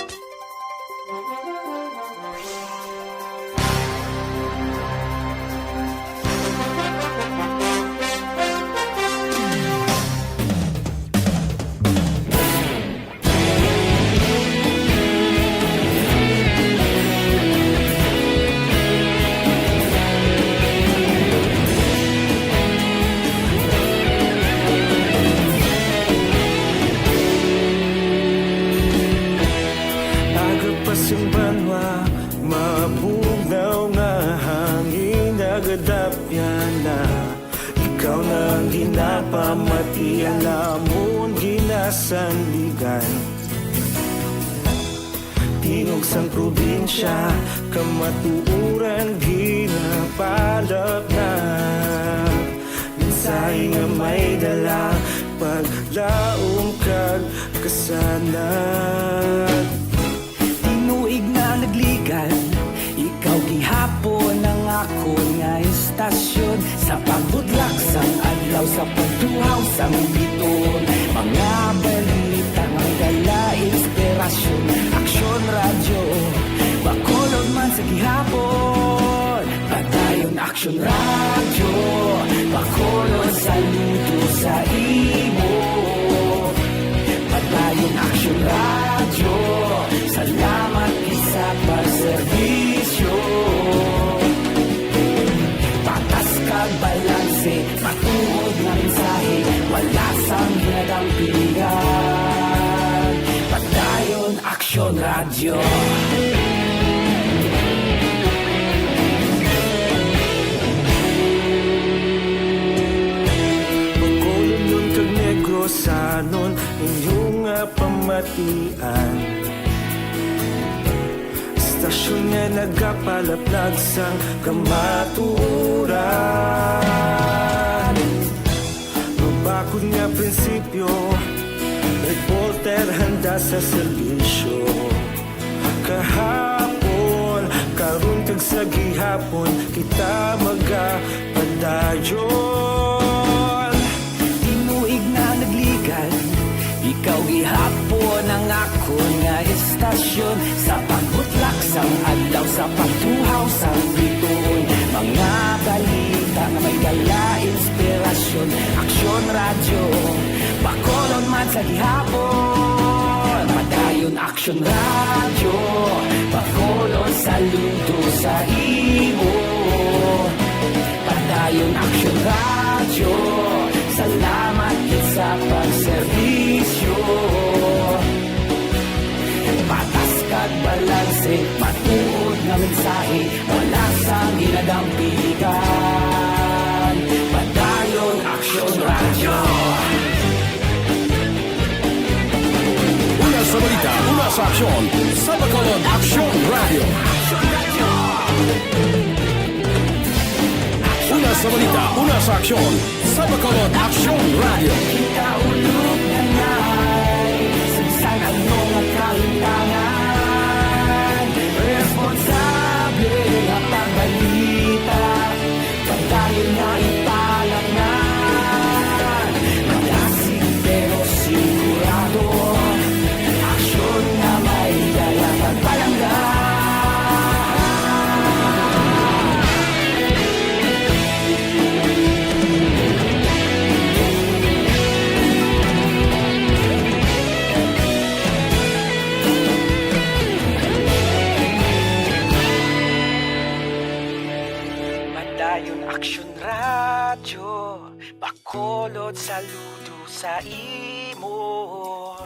Aga pa sing banwa, mabugnaw nga hangin, nagadapyan na. Ikaw na ang ginapamati, alamon ginasandigan. Tingog sang probinsya, kamatuoran ginapalapnap. Mensahe nga may dala, paglaom kag kasanag. Tinuig na nagligan, ikaw gihapon ang akon nga istasyon. Sa pagbudlak sang adlaw, sa pagtuhaw sang biton, mga balita nga dala inspirasyon. Aksyon Radyo, Bacolod man sa gihapon. Padayon Aksyon Radyo, Bacolod, saludo sa imo. Padayon Aksyon Radyo, salamat gid sa pagserbisyo. Patas kag balanse, matuod nga mensahe, wala sang ginadampigan. Padayon Aksyon Radyo. Bacolodnon kag Negrosanon, inyo nga pamatian. Istasyon nga nagapalaplag sang kamatuoran. Mabakod nga prinsipyo, reporter handa sa serbisyo. Kahapon, karon kag sa gihapon, kita maga- John. Tinuig na nagligan, ikaw gihapon ang akon nga estasyon. Sa pagbutlak sang adlaw, sa pagtuhaw sang bituon, mga balita nga may dala inspirasyon. Aksyon Radyo, Bacolod man sa gihapon. Padayon Aksyon Radyo, Bacolod, saludo sa imo. Padayon Aksyon Radyo, salamat gid sa pagserbisyo. Patas kag balanse, matuod nga mensahe, wala sang ginadampigan. Padayon Aksyon Radyo. Una sa balita, una sa aksyon, sa Bacolod Aksyon Radyo. Una sa balita, una sa aksyon, sa Bacolod Aksyon Radyo. Kita ulog na ngay, sa bisan ano nga kahimtangan, responsable nga pagbalita. Padayon nga ipalaknag, madasig pero sigurado, aksyon nga may dala pagpalangga. Padayon Aksyon Radyo, Bacolod, saludo sa imo.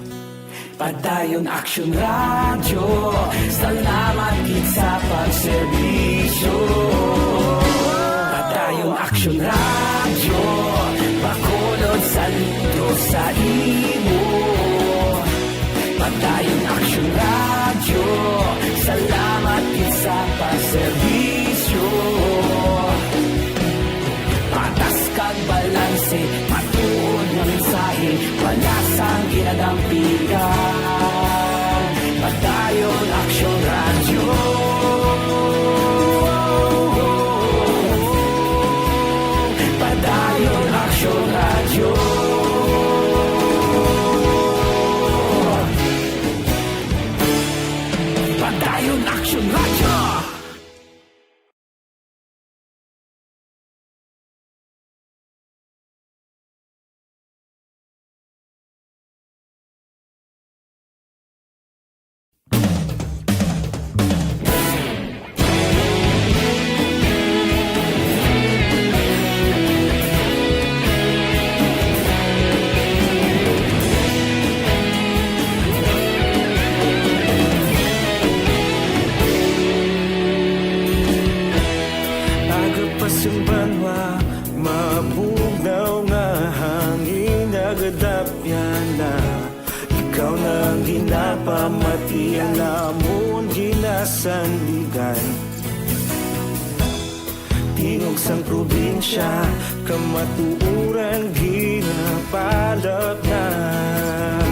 Padayon Aksyon Radyo, salamat gid sa pagserbisyo. Padayon Aksyon Radyo, Bacolod, saludo sa imo. Padayon Aksyon Radyo, salamat gid sa pagserbisyo. Patas kag balanse, matuod nga mensahe, wala sang ginadampigan. Padayon Aksyon Radyo. Padayon Aksyon Radyo. Padayon Aksyon Radyo. Aga pa sing banwa, mabugnaw nga hangin nagadapyan na. Ikaw na ang ginapamati, ang amon ginasandigan. Tingog sang probinsya, kamatuoran ginapalapnag.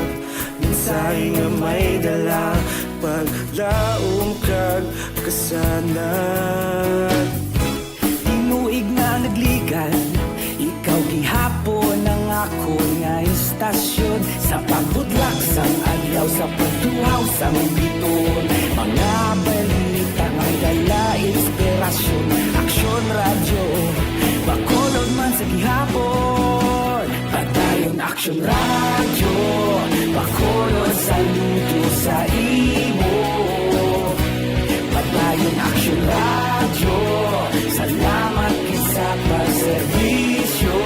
Mensahe nga may dala, paglaom kag kasanag. Tinuig nga nagligan, ikaw gihapon ang akon nga istasyon. Sa pagbutlak sang adlaw, sa pagtuhaw sang bituon, mga balita nga dala inspirasyon. Aksyon Radyo, Bacolod man sa gihapon. Padayon Aksyon Radyo, Bacolod, saludo sa imo. Padayon Aksyon Radyo, salamat gid sa pagserbisyo.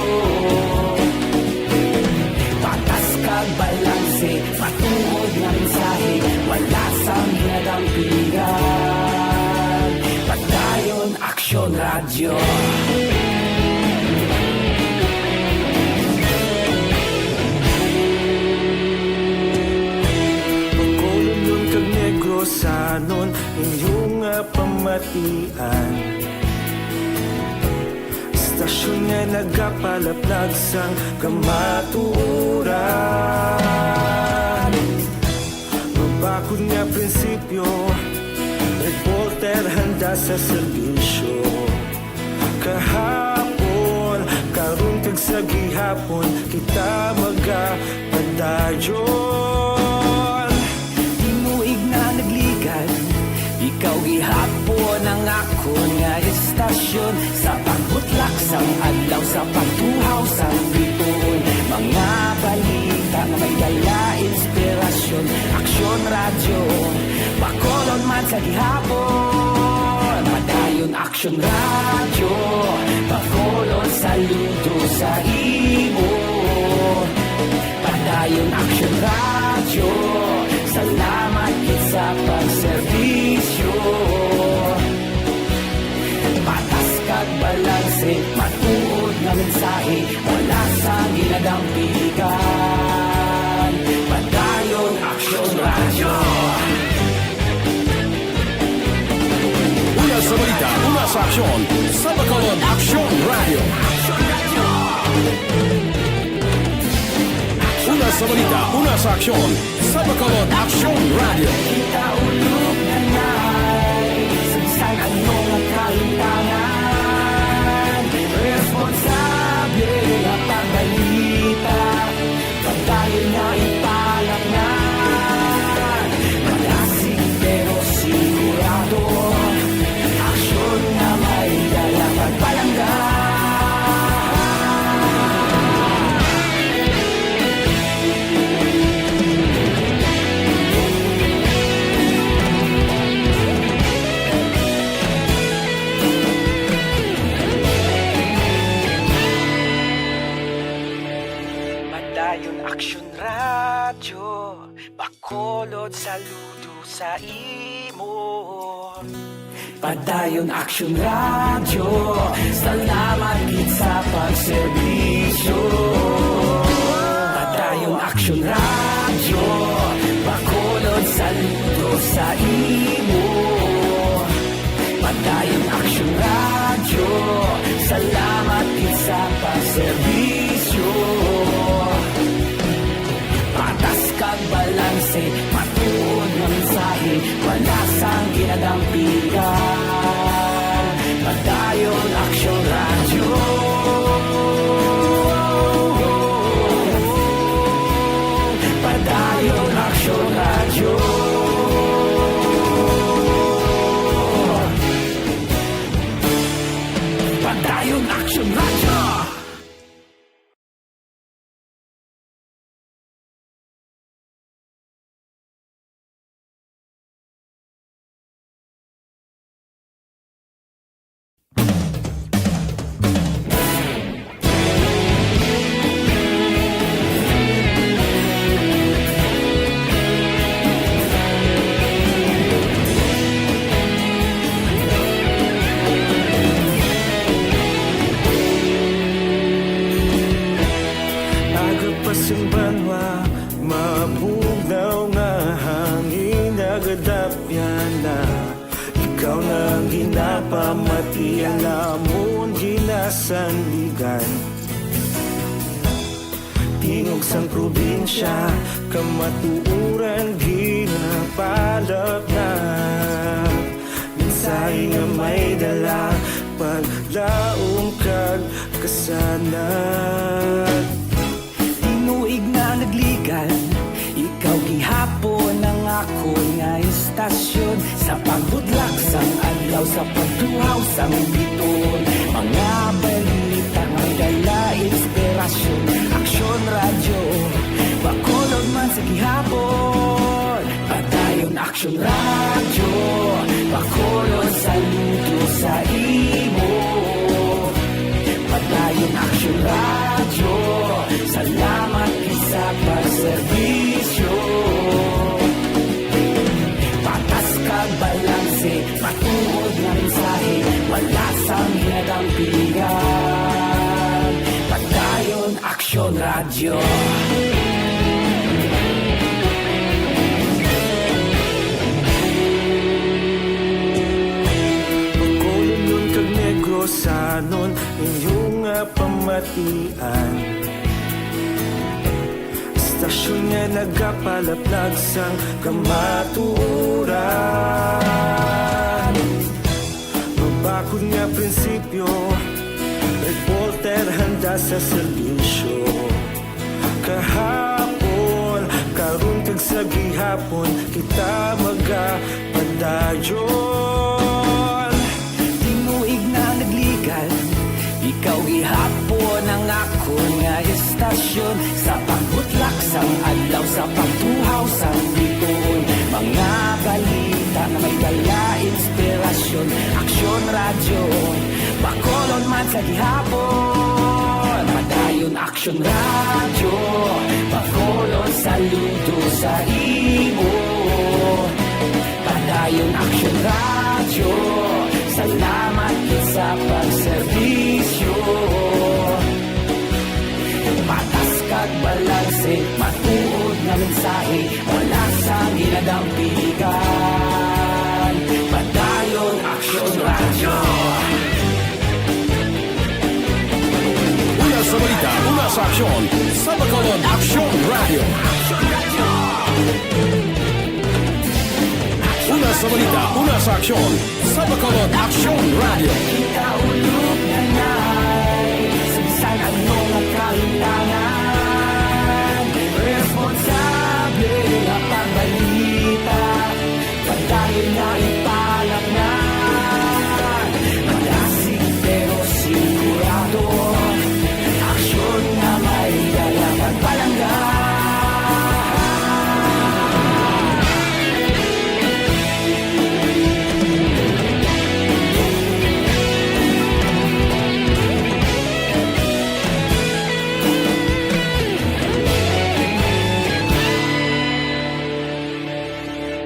Patas kag balanse, matuod nga mensahe, wala sang ginadampigan. Padayon Aksyon Radyo. Bacolodnon kag Negrosanon, inyo nga pamatian. Istasyon nga nagapalaplag sang kamatuoran. Mabakod nga prinsipyo, reporter handa sa serbisyo. Kahapon, Sa gihapon kita magapadayon. Tinuig na nagligad, ikaw gihapon ang akon nga estasyon. Sa pagbutlak sang adlaw, sa pagtuhaw sang bituon, mga balita nga may dala inspirasyon. Aksyon Radyo, Bacolod man sa gihapon. Padayon Aksyon Radyo, Bacolod, saludo sa imo. Padayon Aksyon Radyo, salamat gid sa pagserbisyo. Patas kag balanse, matuod nga mensahe, wala sang ginadampigan. Padayon Aksyon Radyo. Una sa balita, una sa aksyon, sa Bacolod Aksyon Radyo. Una sa balita, una sa aksyon, sa Bacolod Aksyon Radyo. Kita ulog na nay, saysay ano nga kalimtangan, responsable nga pagbalita. Padayon nga ipalaknad, malasig pero sigurado. Aksyon nga may dala pagpalangga. Padayon Aksyon Radyo, Bacolod, saludo sa imo. Padayon Aksyon Radyo, salamat gid sa pagserbisyo. Padayon Aksyon Radyo, Bacolod, saludo sa imo. Padayon Aksyon Radyo, salamat gid sa pagserbisyo. Patas kag balanse, matuod nga mensahe, wala sang ginadampigan. Padayon Aksyon Radyo. Padayon Aksyon Radyo. Padayon Aksyon Radyo. Aga pa sing banwa, mabugnaw nga hangin, nagadapyan na. Ikaw na ang ginapamati, ang amon ginasandigan. Tingog sang probinsya, kamatuoran ginapalapnap. Mensahe nga may dala, paglaom kag kasanag. Tinuig na nagligad, ikaw gihapon ang akon nga estasyon. Sa pagbutlak sang adlaw, sa pagtuhaw sang bituon, mga balita nga may dala inspirasyon. Aksyon Radyo, Bacolod man sa gihapon. Padayon Aksyon Radyo, Bacolod, saludo sa imo. Padayon Aksyon Radyo, salamat gid sa pagserbisyo. Patas kag balanse, matuod nga mensahe, wala sang ginadampigan. Padayon Aksyon Radyo. Bacolod kag Negrosanon, inyo nga pamatian. Estasyon nga nagapalaplag sang kamatuoran. Mabakod nga prinsipyo, reporter handa sa serbisyo. Kahapon, karon kag sa gihapon, kita magapadayon. Tinuig na nagligal, ikaw gihapon ang akon nga estasyon. Sa pagbutlak sang adlaw, sa pagtuhaw sang bituon, mga balita nga may dala inspirasyon. Aksyon Radyo, Bacolod man sa gihapon. Padayon Aksyon Radyo, Bacolod saludo sa imo. Padayon Aksyon Radyo, salamat gid sa pagserbisyo. Patas kag balanse, matuod nga mensahe, wala sang ginadampigan. Padayon Aksyon Radyo. Una sa balita, una sa aksyon, sa Bacolod Aksyon Radyo. Una sa balita, una sa aksyon, sa Bacolod Aksyon Radyo. Kaulog na na'y sa bisan ano nga kahitangan. Responsable nga pagbalita, padayon nga ipalaknag. Madasig pero sigurado, aksyon nga may dala pagpalangga.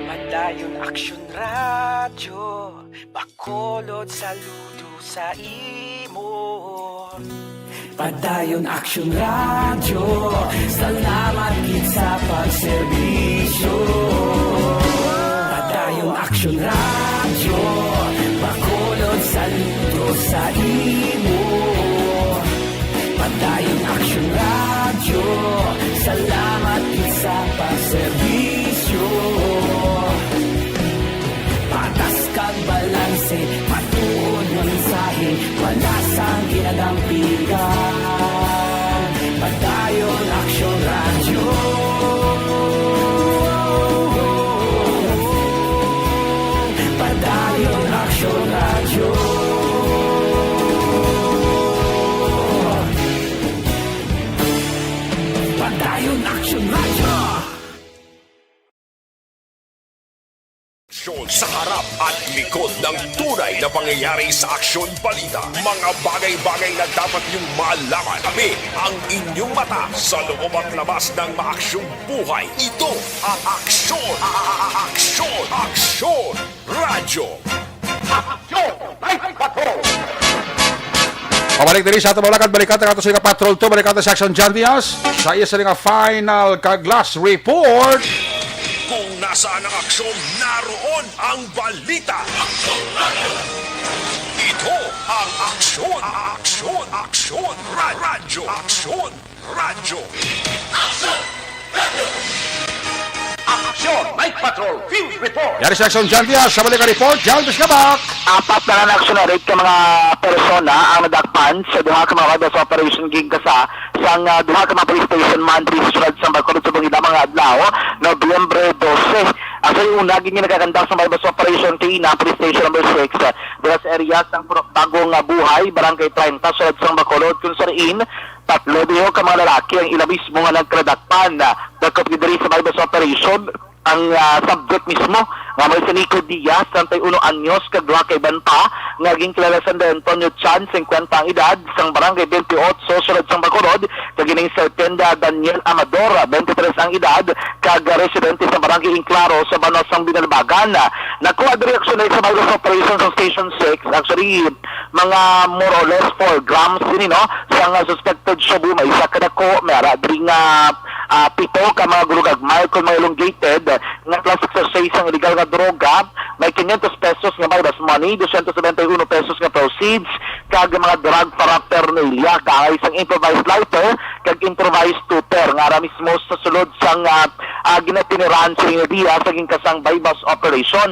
Padayon Aksyon Radyo, Bacolod saludo sa imo. Padayon Aksyon Radyo, salamat gid sa pagserbisyo. Padayon Aksyon Radyo, Bacolod saludo sa imo. Padayon Aksyon Radyo, salamat gid sa pagserbisyo. Patas kag balanse, matuod nga mensahe, wala sang ginadampigan. Padayon Aksyon Radyo. Padayon Aksyon Radyo. Padayon Aksyon Radyo. Aksyon sa harap at likod ng tunay na pangyayari sa Aksyon Balita. Mga bagay-bagay na dapat niyong malaman. Kami ang inyong mata sa loob at labas ng maaksyong buhay. Ito ang Aksyon, a-, a-, a-, Aksyon, Aksyon Radyo. Aksyon Night Patrol. Pabalik diri sa ato mga lakad, balikan ta ato sa nga Patrol two, balikan ta si Aksyon John Diaz sa iya sa nga final kag last report. Kung nasaan ang aksyon, naroon ang balita. Ito ang Aksyon, Aksyon, Aksyon Ra-, Radyo, Aksyon Radyo. Aksyon Night Patrol Field Report. Yari sa Aksyon John Diaz, sa balik ang report, John Bisgabak. Apat na nga na-aksyonerate ka mga persona ang nadakpan sa duha ka mga buy-bust operation ginkasa sang, ah, duha ka mga police station man diri sa siyudad sang Bacolod subong ina mga adlaw, Nobyembre dose. Ang sa una, gid nga nagakandak sang buy-bust operation kay ina police station number six, ah, dira sa area sang Purok Bagong nga Buhay, Barangay treinta, siyudad sang Bacolod, kung sa diin tatlo diho ka mga lalaki ang ila mismo nga nagkaladakpan. Dakop gid diri sa buy-bust operation ang, ah, subject mismo nga may si Nico Diaz, treinta y uno anyos, kag duha ka iban pa nga ginkilala sa Antonio Chan, singkwenta ang edad, sang Barangay twenty-eight, siyudad sang Bacolod, kag ining si Artenda Daniel Amador, twenty-three ang edad, kag residente sa Barangay Inclaro sa banwa sang Binalbagan. Nakuha diri aksyon sa buy-bust operation sa Station six. Actually, mga more or less four grams ini, no? Sa nga suspected shabu, may isa ka dako, may ara diri nga, ah, pito ka mga gulugagmay kon mga elongated, nga class six oh six ang illegal nga droga, may quinientos pesos nga buy-bust money, dosyentos nobenta y uno pesos nga proceeds, kag mga drug paraphernalia, kaangay sang improvised lighter, kag improvised tuter. nga ara mismo sa sulod sang, ah, ah, ginatiniran sa Rinaldia sa ginkasang buy-bust operation.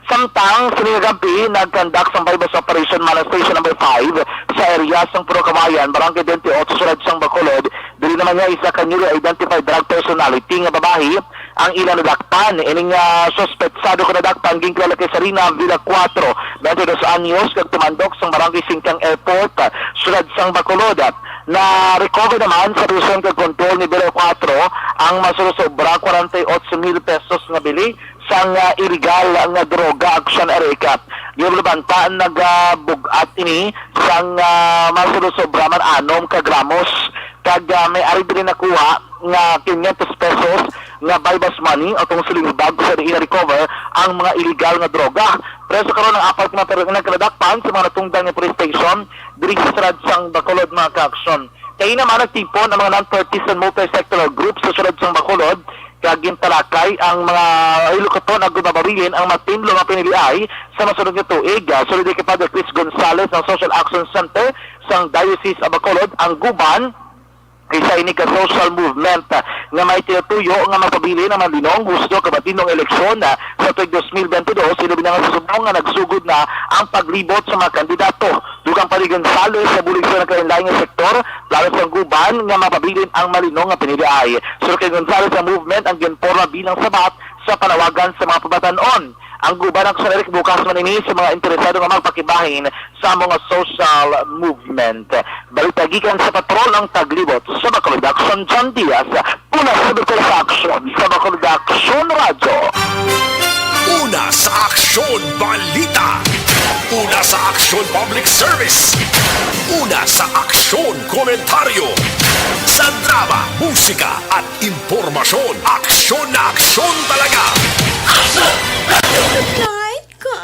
Samtang sa gab-i, nag-conduct sang buy-bust operation man ang Station Number Five sa area sang Purok Kawayan, Barangay twenty-eight, Sulod sang Bacolod. Diri naman nga isa ka newly identified drug personality nga babayi ang ila nadakpan. Ining, ah, suspetsado nga nadakpan ginkilala kay Sarina Villa Cuatro, twenty-two anyos, kag tumandok sang Barangay Singkang Airport, ah, Sulod sang Bacolod. Na-recover naman sa posisyon kag kontrol ni Villa Cuatro ang masolosobra kwarenta y ocho mil pesos nga bili sang, ah, iligal nga droga, Aksyon Eric. Gibulbanta, nagabug-at ini sang, ah, masolosobra man anom ka gramos, kag, ah, may ari diri nakuha nga quinientos pesos nga buy-bust money, atong siling bag sa diin na-recover ang mga iligal nga droga. Preso karon ang apat nga per-, nagkadakpan sa mga natungdan nga police station diri sa Sulod sang Bacolod, mga kaaksyon. Kay naman nagtipon ang mga non-partisan multi-sectoral group sa Sulod sang Bacolod, kag gintalakay ang mga hilukaton agud mapabilin ang matinlo nga piniliay sa masunod nga tuig. Ah, sulod kay Father Chris Gonzalez, ang Social Action Center sang Diocese of Bacolod, ang Guban, isa ini ka social movement, ah, nga may tinutuyo nga mapabilin ang malinong, husto, kag matinlong eleksyon, ah, sa tuig dos mil bentidós, ilabi na nga sa subong nga nagsugod na ang paglibot sa mga kandidato. Dugang pa ni Gonzalez sa bulig sa nagkalain-lain nga sektor, plano sang Guban nga mapabilin ang malinong nga piniliay. Sulod kay Gonzalez, ang movement ang ginporma bilang sabat sa panawagan sa mga pabatan-on. Ang Guban, Aksyon Eric, bukas man ini sa mga interesado nga magpakibahin sa amo nga social movement. Balita gikan sa Patrol, ang taglibot sa Bacolod Aksyon, John Diaz. Una sa Bitoy sa Aksyon, sa Bacolod Aksyon Radyo. Una sa Aksyon Balita. Una sa Aksyon Public Service. Una sa Aksyon Komentaryo. Sa drama, musika, at impormasyon, aksyon na aksyon talaga. Aksyon! Night ka.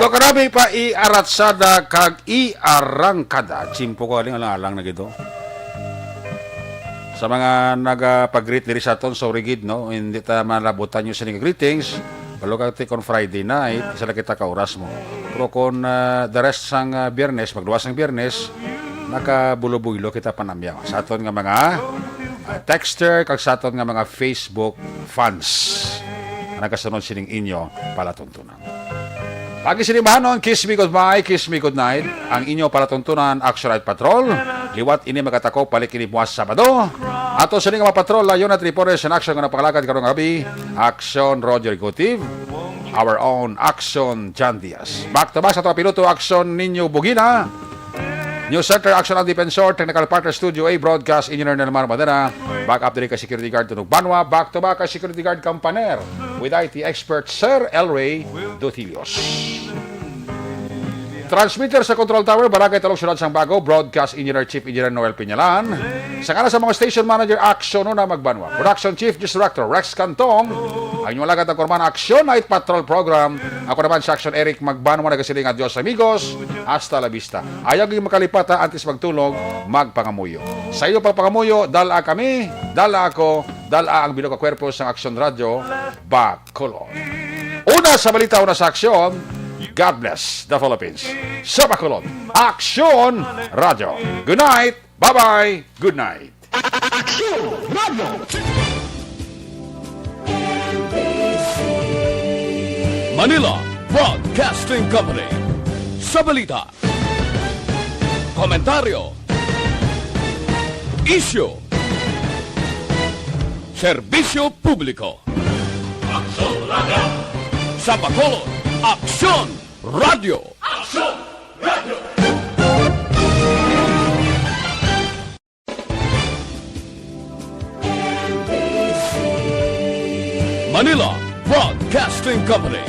Do karami pa i-aratsada kag i-arangkada. Tiyempo ko, aling alang-alang na gid to. Sa mga nagapag-greet diri sa aton, sorry gid, no? Hindi ta malabutan yung sini nga greetings. Balo ka ti kon Friday night, isa lang kita ka oras mo. Pero kon, ah, the rest sang, ah, Biyernes, magluwas sang Biyernes, nakabulobuylo kita panamyaw. Sa aton nga mga, ah, texter, kag sa aton nga mga Facebook fans, nga nagasunod sining inyo palatuntunan. Pagi sini mahanon, kiss me goodbye, kiss me goodnight. Ang inyo palatuntunan, Action Night Patrol. Liwat ini magatakop, balik ini buwas Sabado. Ato sini nga mga patrol, layon at reporters in action nga napangalagad karong gabi. Action Roger Gutiv, our own Action John Diaz. Back to back sa ato piloto, Action Nino Bugina. News Center, Action Ang Defensor, Technical Partner Studio A, Broadcast Engineer Nelmar Madera, backup diri kay Security Guard Tunog Banwa, back to back kay Security Guard Kampaner, with I T expert Sir Elway Dutilios. Transmitter sa Control Tower, Barangay Talong, Siyudad sang Bago, Broadcast Engineer, Chief Engineer Noel Piñalan. Sa ngalan sa mga station manager, Action Una Magbanwa. Production Chief, News Director Rex Cantong. Ang inyong alagad ang kurman, Action Night Patrol Program. Ako naman si Action Eric Magbanwa, nagasiling, "Adios, amigos. Hasta la vista." Ayaw gyud makalipata, antes magtulog, magpangamuyo. Sa iyo pagpangamuyo, dala kami, dala ako, dala ang bilog ka kwerpo sang Action Radyo, Bacolod. Una sa balita, una sa aksyon. God bless the Philippines. Sa Bacolod, Action Radyo. Good night. Bye-bye. Good night. Action Radio. Manila Broadcasting Company. Sa balita, komentaryo, isyu, serbisyo publiko. Action Radio. Sa Bacolod, Action Radio. Action Radio. Manila Broadcasting Company.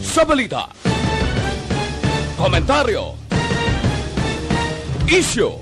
Sa balita, komentaryo, isyu,